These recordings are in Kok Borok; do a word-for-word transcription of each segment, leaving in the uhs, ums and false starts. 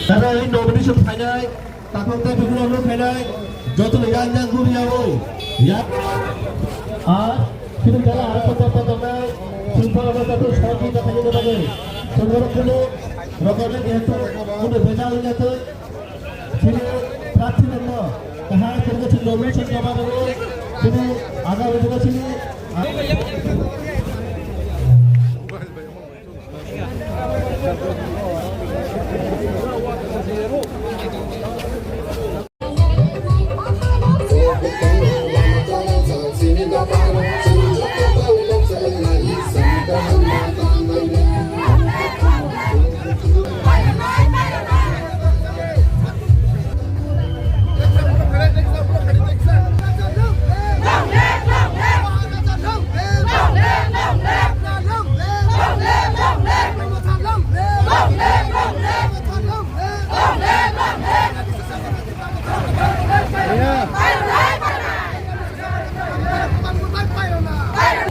Tara ei nomination phainai, takhuk tei bukhuk rok khainai, joto no yang yang guri yago. Ya. Ar chini jala aro kotor kotor nai, chini pala kotor kotor sahajyo khainani bagwi. Chini borok kunu rokorni jehetu kunu bejal wngya twi. Chini prarthi rokno kaham khe chini nomination joma rwwi chini agami dibo chini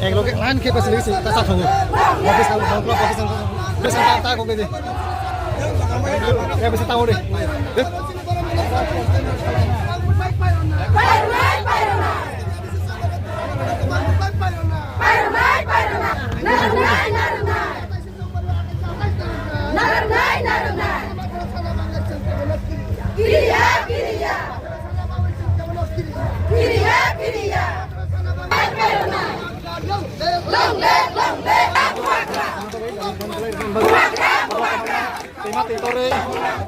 Ek loge line khe bas lagi sih, tasa thongo. Office ang, bangkla office ang, bes ang ta kok de. Ya bes ta ore. Narwknai, narwknai. Kiriya, kiriya. Kiriya, kiriya. Long live, long live. Bubagra, bubagra. Bubagra, bubagra. Twi ma twi torwi.